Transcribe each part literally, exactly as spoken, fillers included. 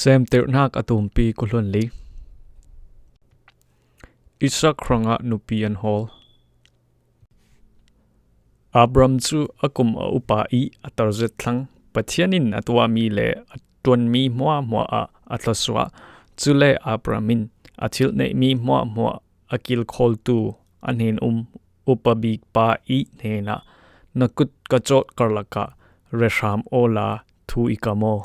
Semtirhnak a tumpi kul hluan li. Isak hrangah nupi an hawl. Abram cu a kum a upa i a tarzet thlang. Pathian in a tuahmi le a ṭuanmi hmuahhmuah ah a thluasuah. Cule Abram in a thilhneihmi hmuahhmuah a kilkhawltu a hnen-um upa bikpa i hnenah, "Na kut ka cawt karlak ah rehram awla thu i kam aw.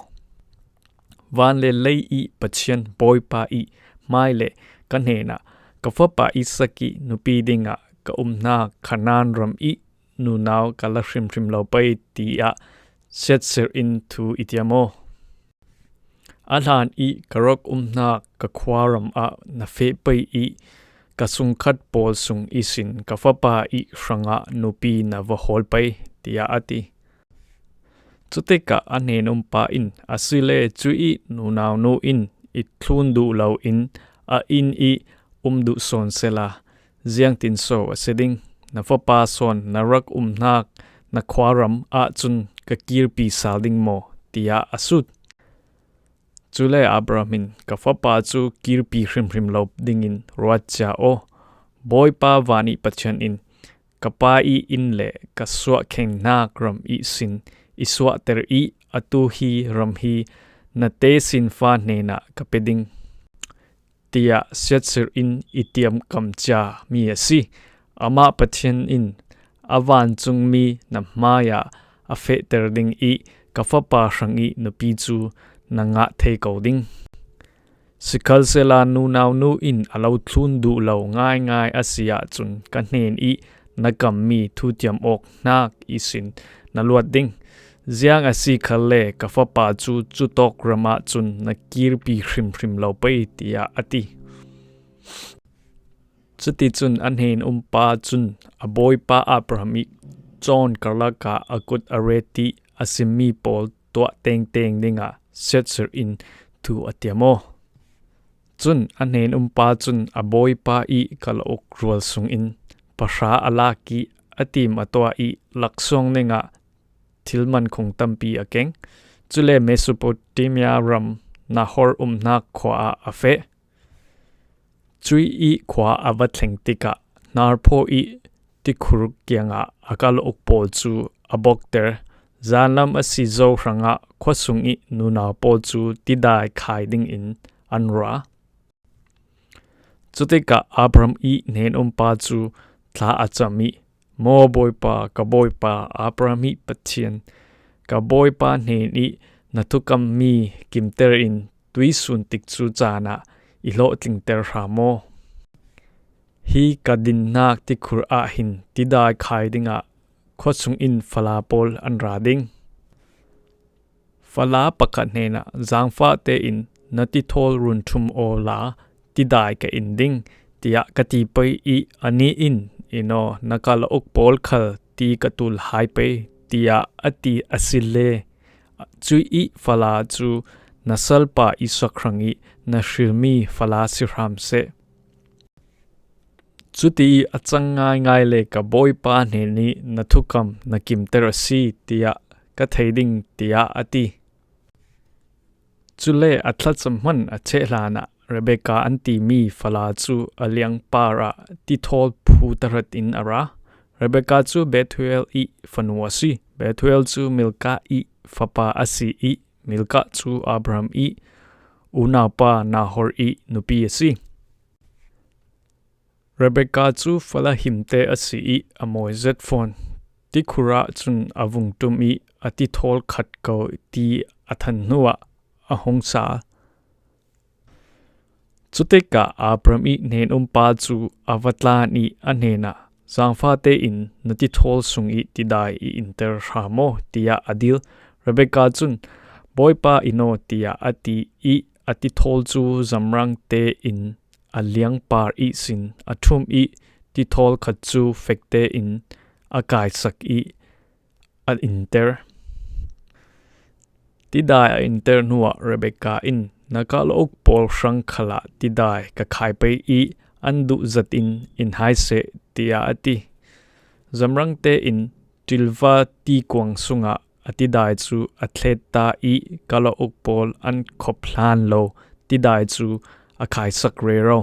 Van le lei i Pathian Bawipa i hmaileh ka hnenah, 'Ka fapa Isak i nupi dingah ka umnak Kanaan ram i nunau ka la hrimhrim lo pei,' tiah siatserh in thu i tiam aw. A hlan i ka rak umnak ka khuaram ah na feh pei i ka sungkhat pawl sung ihsin ka fapa i hrangah nupi na va hawl pei," tiah a ti. Cutikah a hnen-um pa in, "Asile cuih nunau nu in i thlun duh loin a inn i um duh sawn sela, ziangtin so a si ding? Na fapa sawn na rak umnak na khuaram ahcun ka kirpi sal ding maw?" tiah a sut. Cule Abraham in, "Ka fapa cu kirpi hrimhrim lo dingin ruat cia aw. Bawipa van i Pathian in, 'Ka pa i inn le ka suahkhennak ram ihsin i suahter i atu hi ram hi na tesinfa hnenah ka pe ding,' tiah siatserh in i tiamkam ciami a si. Amah Pathian in a vancungmi na hmaiah a fehter ding i ka fapa hrang i nupi cu na ngah thei ko ding. Sikhalsehla nunau nu in a lo thlun duh lo ngaingai a si ahcun ka hnen i na kammi thutiam awk hnak ihsin na luat ding. Ziang a si khalle ka fapa cu cutawk ram ahcun na kirpi hrimhrim lo pei," tiah a ti. Cuticun a hnen-um pa cun a bawipa Abraham i cawn karlak ah a kut a ret i a simmi pawl tuah tengteng dingah siatserh in thu a tiam aw. Cun a hnen-um pa cun a bawipa i kalauk rual sungin pahra a lak i a tim a tuah i laksawng ningah thil mankhung tampi a keng. Cule Mesopotamia ram Nahor umnak khua ah a feh. Cuih i khua a va thleng tikah hnarphaw i tikhur kiangah a kalauk pawl cu a bokter. Zanlam a si zo hrangah khuasung i nunau pawl cu tidai khai dingin an ra. Cutikah Abraham i hnen-um pa cu thla a cam i, "Maw Bawipa, ka bawipa Abraham i Pathian, ka bawipa hnen i na thukammi kimter in tuisun tikcu caan ah i hlawhtlingter hram aw. Hi ka dinnak tikhur ah hin tidai khai dingah khuasung in fala pawl an ra ding. Fala pakhat hnenah, 'Zaangfahte in na tithawl run ṭhum awla tidai ka in ding,' tiah ka ti pei i anih in, 'In aw, na kalauk pawl khal ti ka tul hai pei,' tiah a ti asile cuih i fala cu na salpa Isak hrang i na hrilmi fala si hram seh. Cuti i a cang ngaingai le ka bawipa hnen i na thukam na kimter a si tiah ka thei ding," tiah a ti. Cule a thlacam hmanh a cheh hlanah Rebekah an timi fala cu a liangpar ah tithawl phu tahratin a ra. Rebekah cu Bethuel i fanu a si. Bethuel cu Milkah i fapa a si i Milkah cu Abraham i unaupa Nahor i nupi a si. Rebekah cu fala himte a si i a mawi zet fawn. Tikhur ah cun a vung ṭum i a tithawl khat ko ti a than hnuah a hung sal. Cutikah Abraham i hnen-um pa cu a va tlan i a hnenah, "Zaangfahte in na tithawl sung i tidai i inter hram aw," tiah a dil. Rebekah cun, "Bawipa in aw," tiah a ti i a tithawl cu zamrangte in a liangpar ihsin a ṭhum i tithawl khat cu fekte in a kaisak i a inter. Tidai a inter hnuah Rebekah in, "Na kalauk pawl hrang khalah tidai ka khai pei i an duh zatin in hai seh," tiah a ti. Zamrangte in ṭilva tikuang sungah a a tidai cu a thlet ta i ka la uk pawl an khop hlan lo tidai cu a khaisak rero.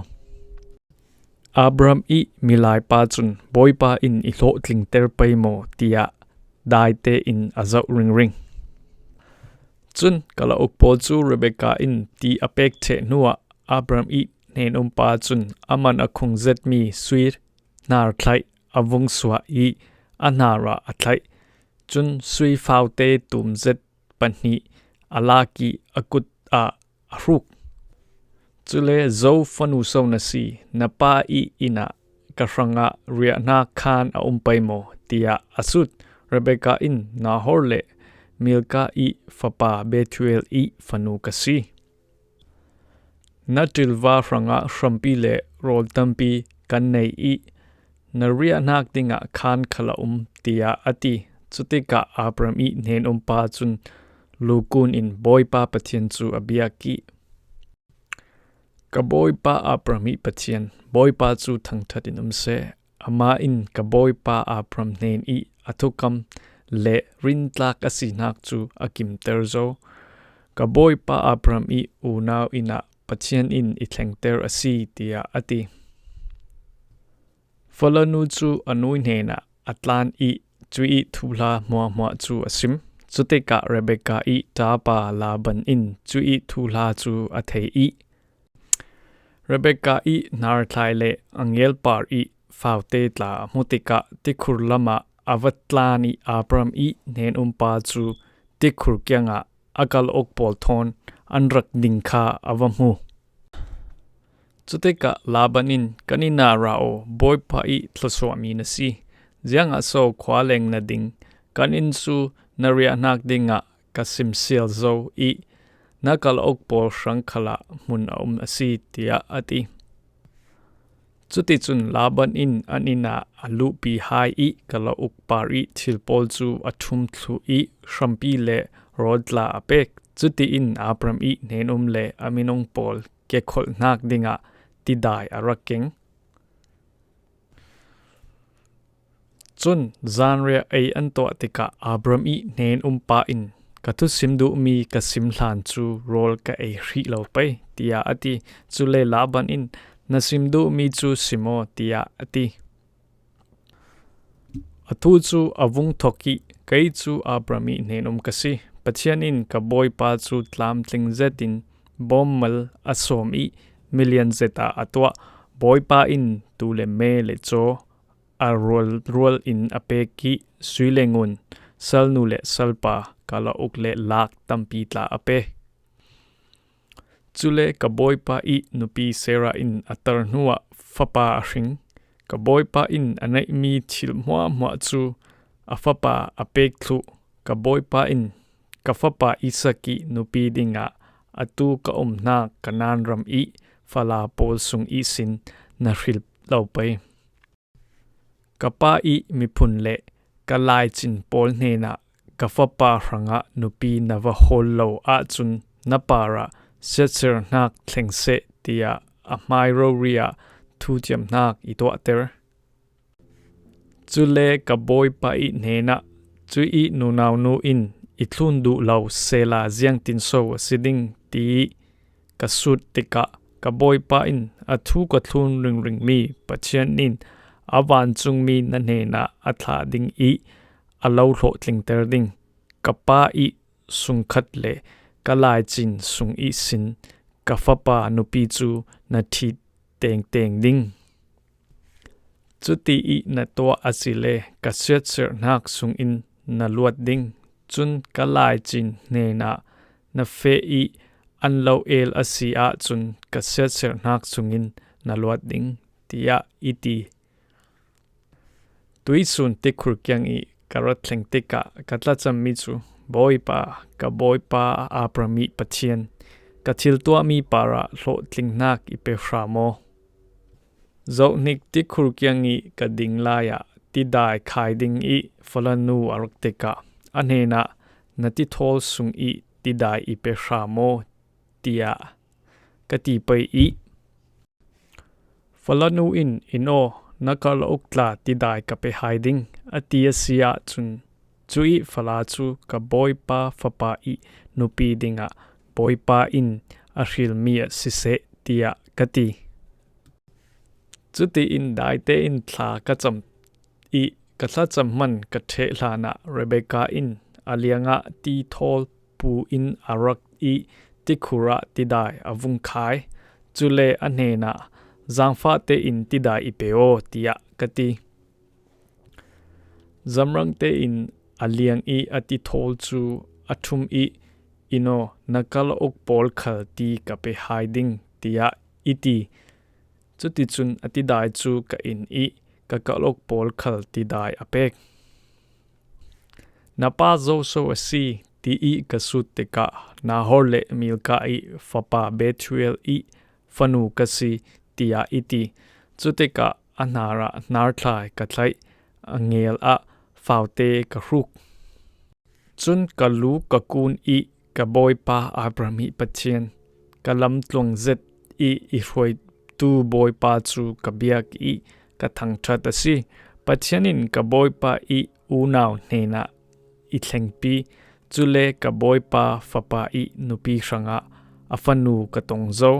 Abram i milaipa cun Bawipa in i hlawhtlingter pei maw tiah daite in a zoh ringring. Cun ka la uk pawl cu Rebekah in ti a pek ṭheh hnuah Abram i hnen-um pa cun a man a khung zetmi sui hnar thlaih a vung suah i a hnar ah a thlaih. Cun sui faute tum zet pahnih a lak i a kut ah a hruk. Cule, "Zo fanu so na si, na pa i inn ah ka hrangah riahnak khaan a um pei maw?" tiah a sut. Rebekah in, "Nahor le Milkah i fapa Bethuel i fanu ka si. Na ṭilva hrangah hrampi le rawl tampi kan nei i na riahnak dingah khaan khal a um," tiah a ti. Cutikah Abram i hnen-um pa cun lukun in Bawipa Pathian cu a biak i, "Ka bawipa Abram i Pathian, Bawipa cu thangṭhat in um seh. Amah in ka bawipa Abram hnen i a thukam le rintlak a sinak cu a kimter zo. Ka bawipa Abram i unau inn ah Pathian in i thlengter a si," tiah a ti. Falanu cu a nu hnenah a tlan i cuih thuhla hmuahhmuah cu a sim. Cutikah Rebekah i ṭapa Laban in cuih thuhla cu a thei i, Rebekah i hnarthlai le a ngelpar i faute tla a hmu tikah tikhur lamah a va tlan i Abram i hnen-um pa cu tikhur kiangah a kal uk pawl thawn an rak ding kha a va hmu. Cutikah Laban in, "Kan inn ah ra aw, Bawipa i thluasuahmi na si. Ziangah so khua leng na ding? Kan inn cu na riahnak dingah ka simsial zo i na kal uk pawl hrang khalah hmun a um a si," tiah a ti. Cuticun Laban in an inn ah a luhpi hai i ka la uk par i thil pawl cu a ṭhum thluh i hrampi le rawl tla a pek. Cutiin Abram i hnen-um le a minung pawl kekholhnak dingah tidai a rak keng. Cun zanriah ei an tuah tikah Abram i hnen-um pa in, "Ka thusim duhmi ka sim hlan cu rawl ka ei hrih lo pei," tiah a ti. Cule Laban in, "Na sim duhmi cu sim aw," tiah a ti. A thu cu a vung thok i, "Kei cu Abram i hnen-um ka si. Pathian in ka bawipa cu tlamtling zetin bawmmal a sawm i milian zet ah a tuah. Bawipa in tuu le me le caw a rualrual in a pek i sui le ngun, salnu le salpa, ka la uk le lak tampi tla a pek. Cule ka bawipa i nupi Sarah in a tar hnuah fapa a hring. Ka bawipa in a neihmi thil hmuahhmuah cu a fapa a pek thluh. Ka bawipa in, 'Ka fapa Isak i nupi dingah atu ka umhnak Kanaan ram i fala pawl sung ihsin na hril lo pei. Ka pa i miphun le ka laicin pawl hnenah ka fapa hrangah nupi na va hawl lo ahcun na parah siatserhnak thleng seh,' tiah a hmai rori ah thutiamhnak i tuahter. Cule ka bawipa i hnenah, 'Cuih nunaunu in i thlun duh lo sehla ziangtin so a si ding?' ti i ka sut tikah ka bawipa in, 'A thu ka thlun ringringmi Pathian in a vancungmi na hnenah a thlah ding i a lo hlawhtlingter ding, ka pa i sungkhat le ka laicin sung ihsin ka fapa nupi cu na ṭhit tengteng ding. Cuti i na tuah a si le ka siatserhnak sungin na luat ding. Cun ka laicin hnenah na feh i an lo el a si ahcun ka siatserhnak sungin na luat ding,' tiah i ti. Tuihsun tikhur kiang i ka rat thleng tikah ka tlacammi cu, 'Bawipa, ka bawipa Abram i Pathian, ka thil tuahmi parah hlawhtlingnak i pe hram aw. Zohhnik tikhur kiang i ka ding lai ah tidai khai ding i falanu a rak tikah a hnenah, "Na tithawl sung i tidai i pe hram aw," tiah ka ti pei i, falanu in, 'In aw, na kal uk tla tidai ka pe hai ding,' a ti a si ahcun, Cuih fala cu ka bawipa fapa ih nupi dingah bawipa in a hrilmi a si seh, tiah ka ti. Cutiin daite in thla ka cam ih ka thlacam hman ka ṭheh hlanah Rebekah in a liangah ti thawl pu in a rak ih tikhur ah tidai a vung khai. Cule a hnenah, "Zaangfah tein tidai i pe aw," tiah ka ti. Zamrang tein a liang ih a ti thawl cu a ṭhum ih, "In aw, na kalauk pawl khal ti ka pe hai ding," tiah i ti. Cuticun a tidai cu ka in ih ka kalauk pawl khal tidai a pek. "Na pa zoso a si," tiih ka sut tikah Nahor le Milkah ih fapa Bethuel ih fanu ka si, tiah i ti. Cutikah a hnarah hnarthlai ka tlaih, a ngel ah faute ka hruk. Cun ka lu ka kun ih, "Ka bawipa Abraham ih Pathian, ka lamtluang zet ih i hruaitu bawipa cu ka biak ih ka thangṭhat a si. Pathian in ka bawipa ih unau hnenah i thlengpi, cule ka bawipa fapa ih nupi hrangah a fanu ka tong zo.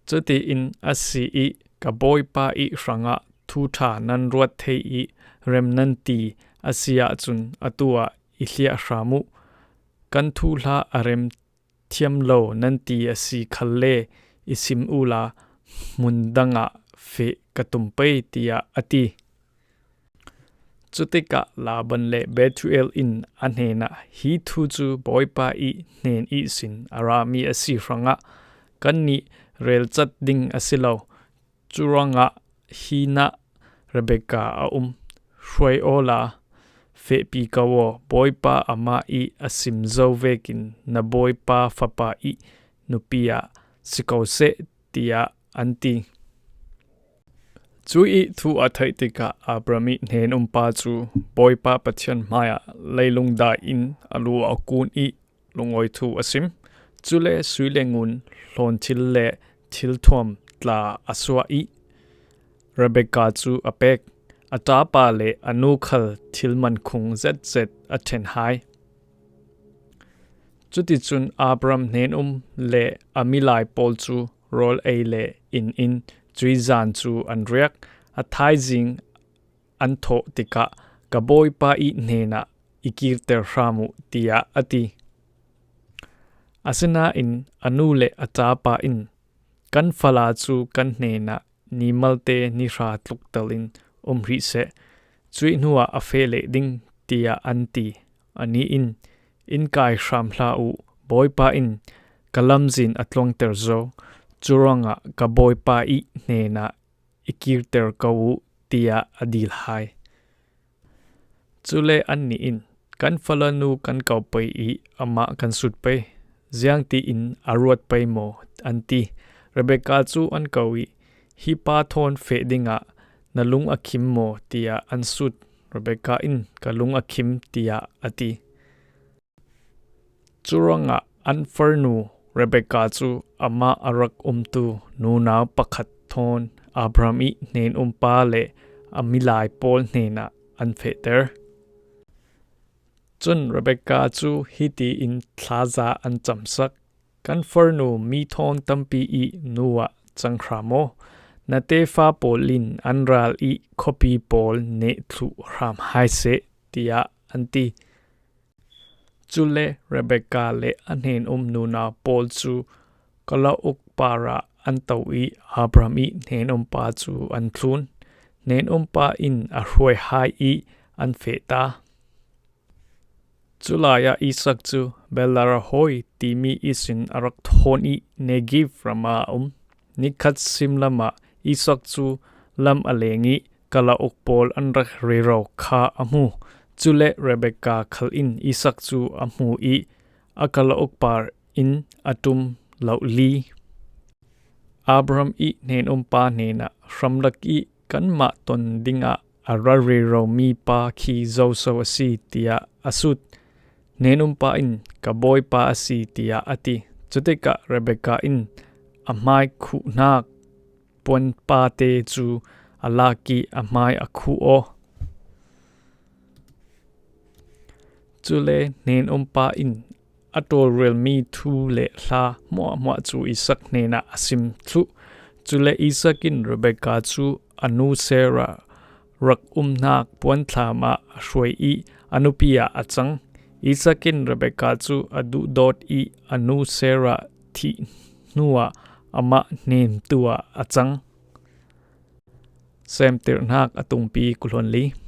Cutiin a si ih ka bawipa ih hrangah thu ṭha nan ruat thei ih rem nan ti a si ahcun atu ah i hliah hram uh. Kan thuhla a rem thiam lo nan ti a si khalle i sim uhla hmun dangah feh ka tum pei," tiah a ti. Cutikah Laban le Bethuel in a hnenah, "Hi thu cu Bawipa ih hnen ihsin a rami a si hrangah kannih relcat ding a si lo. Curuangah hinah Rebekah a um. Hruai awla fehpi ko aw. Bawipa amah ih a sim zo vekin na bawipa fapa ih nupi ah si ko seh," tiah an ti. Cuih thu a theih tikah Abram ih hnen-um pa cu Bawipa Pathian hmaiah leilung dai in a lu a kun ih lungawi thu a sim. Cule sui le ngun, hlawnthil le thilthuam tla a suah ih Rebekah cu a pek. A ṭapa le a nu khal thil mankhung zetzet a ṭhen hai. Cuticun Abram hnen-um le a milai pawl cu rawl ei le inn in cuih zan cu an riak. A thaizing an thawh tikah, "Ka bawipa ih hnenah i kirter hram uh," tiah a ti. Asinain a nu le a ṭapa in, "Kan fala cu kan hnenah ni malte ni hra tluktel in um hrih seh. Cuih hnuah a feh leh ding," tiah an ti. Anih in, "In kai hram hlah uh. Bawipa in ka lamzin a tluangter zo. Curuangah ka bawipa ih hnenah i kirter ko uh," tiah a dil hai. Cule annih in, "Kan falanu kan ko pei ih amah kan sut pei. Ziangtiin a ruat pei maw?" an ti. Rebekah cu an ko ih, "Hi pa thawn feh dingah na lung a khim maw?" tiah an sut. Rebekah in, "Ka lung a khim," tiah a ti. Curuangah an farnu Rebekah cu amah a rak umtu nunau pakhat thawn Abraham ih hnen-um pa le a milai pawl hnenah an fehter. Cun Rebekah cu hiti in thlaza an camsak, "Kan farnu mi thawn tampi ih nu ah cang hram aw. Na tefa pawl in an ral ih khuapi pawl neh thluh hram hai seh," tiah an ti. Cule Rebekah le a hnen-um nunau pawl cu kalauk par ah an to ih Abraham ih hnen-um pa cu an thlun. Hnen-um pa in a hruai hai ih an feh ta. Culai ah Isak cu Beer-lahai-roi timi ihsin a rak thawn ih Negev ram ah a um. Nikhat simlam ah Isak cu lam a leng ih kalauk pawl an rak rero kha a hmu. Cule Rebekah khal in Isak cu a hmu ih a kalauk par in a ṭum lohli. Abraham ih hnen-um pa hnenah, "Hramlak ih kanmah ton dingah a ra reromi pa khi zoso a si?" tiah a sut. Hnen-um pa in, "Ka bawipa a si," tiah a ti. Cutikah Rebekah in a hmai khuhnak puanpate cu a lak ih a hmai a khuh aw. Cule hnen umpa in a tawlrelmi thu le hla hmuahhmuah cu Isak hnenah a sim thluh. Cule Isak in Rebekah cu a nu Sarah rak umnak puanthlam ah a hruai i a nupi ah a cang. Isak in Rebekah cu a duhdawt i a nu Sarah thih hnuah amah hnemtu ah a cang. Semtirhnak a tungpi kuhluan li.